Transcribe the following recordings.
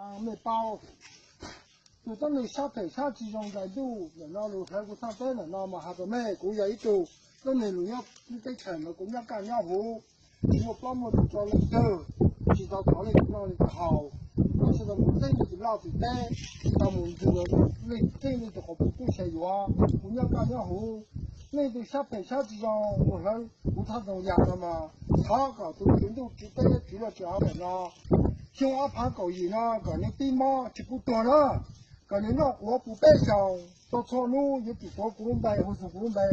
Mej paub, tus tuab neeg sab phem sab tsis zoo ntais ntuj ntawm no lug hlawv kuv txhaaj teb ntawm no mas has rua mej, kuv yog ib tug tuab neeg lug nyob teb chaws no, kuv nyob kaj nyob huv, tsis muaj plaub muaj ntug rua leej twg, tsis tau thov leej twg noj leej twg haus, tsis tau mus txeeb leej twg laj twg teb, tsis tau mus ntxwg leej txeeb leej twg qhov pub tub xyaw yuav. Kuv nyob kaj nyob huv, leej twg sab phem sab tsis zoo mus hlawv kuv txhaaj txoos yam no mas thov kom tus tswv ntuj tswv teb tswv laj tswv av ntawm no, xyoo ob phaav kaum yim no kom nws pib mob tsis pub tuag na, kom nws noj quav puv peb xyoos, txhua txhua hnub yuav tsum tuav kuv lub npe hu xyoo kuv lub npe,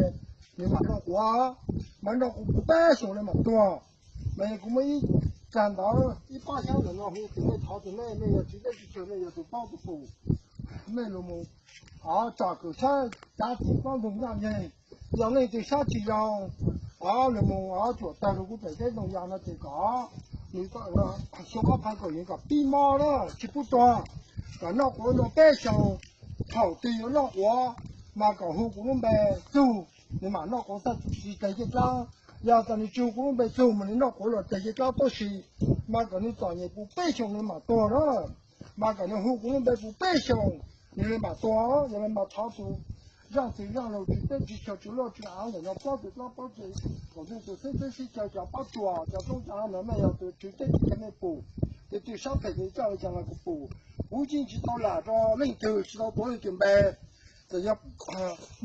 nws mam noj quav, mas noj quav puv peb xyoos nws mam tuag. Mas yog kuv muaj ib tsaag ntawv ib pab xyab ntawm no hu tus mej thov tus mej, mej yog tswv teb tswv chaw, mej yog tus paub tus pum, mej lug mus tsom kawm saib cav txim plaub ntug naj yeeg, yog leej twg sab tsis zoo, lug mus cuam tawg rua kuv txhais teb ntoo yas no ces kom nws xyoo ob phaav kaum yim kom pib mob na, tsis pub tuag, kom noj quav ntau peb xyoos. Thaum twg yuav noj quav mas kom hu kuv lub npe txug, nws mam noj quav txhaj tsis teg ciaj dlaab. Yog tas nws tsis hu kuv lub npe txug mas nws noj quav los teg ciaj dlaab tuab si, mas kom nws txom nyem puv peb xyoos nws mam tuag na, mas kom nws hu kuv lub npe puv peb xyoos nws mam tuag. Yog le mas thov tus zaaj txwv zaaj laug tswv teb tswv chaw tswv laj tswv av ntawm no plaub tug plaub paub tsev, thaum ntej tus xeeb txheeb sib caw cov pab tsuas cov roob cov av ntawd mej yog tus tswv teb tswv chaw mej pum, tes tus sab phem tes coj le cas los kuv pum. Kuv yeej tsis tau lam rua leej twg, tsis tau tuav leej twg npe. Txawm yog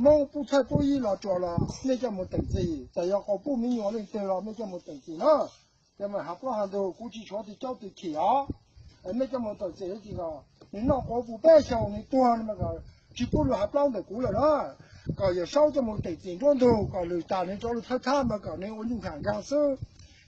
Moob pub txhawj pub yig los tsuas los mej coj mus teem txim, txawm yog qas pub miv nyuas leej twg los mej coj mus teem txim na. Ces mas hav plaub hav ntug kuv tsis tshuav tsis caub tsis chim os, mej coj mus teem txim tsi os. Nws noj quav puv peb xyoos nws tuag mas kom tsis pub lug hav plaub ntawm kuv lawm na, kom Yawm Saub coj mus teem txim nruab ntug kom lwm tas nws rov lug thawb thab mas kom nws ua nyuj nkam nkaag xwb,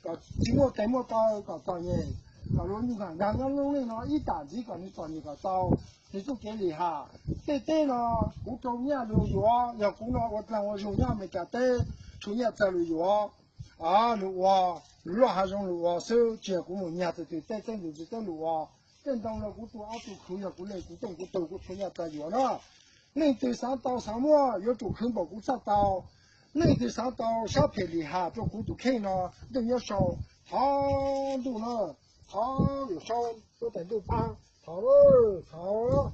kom tsis muaj tes muaj taw kom txom nyem, kom lug ua nyuj nkam nkaag nyob lub neej no ib tam ntxiv kom nws txom nyem kom tau nws txuj kev lim ham. Tej teb no kuv rau nyaj lug yuav, yog kuv no ua dlaag ua zug nyob Amelikas teb, tshuav nyaj txag lug yuav, lug ua, lug loj hav zoov lug ua xwb, tsis yog kuv mus nyag txawm twg tej txeeb ntug txwv txeeb lug ua. Tej ntoo no kuv tu ob tug khwv yog kuv le kuv teej kuv tug kuv tshuav nyaj txag yuav na. Leej twg xaav tau xaav muaj yuav tsum khwv npaum kuv txhaj tau. Leej twg xaav tau sab phem lim ham rua kuv tus kheej no, ntuj nyob sau, thov ntuj na, thov Yawm Saub tuab tais ntuj paab, thov, thov.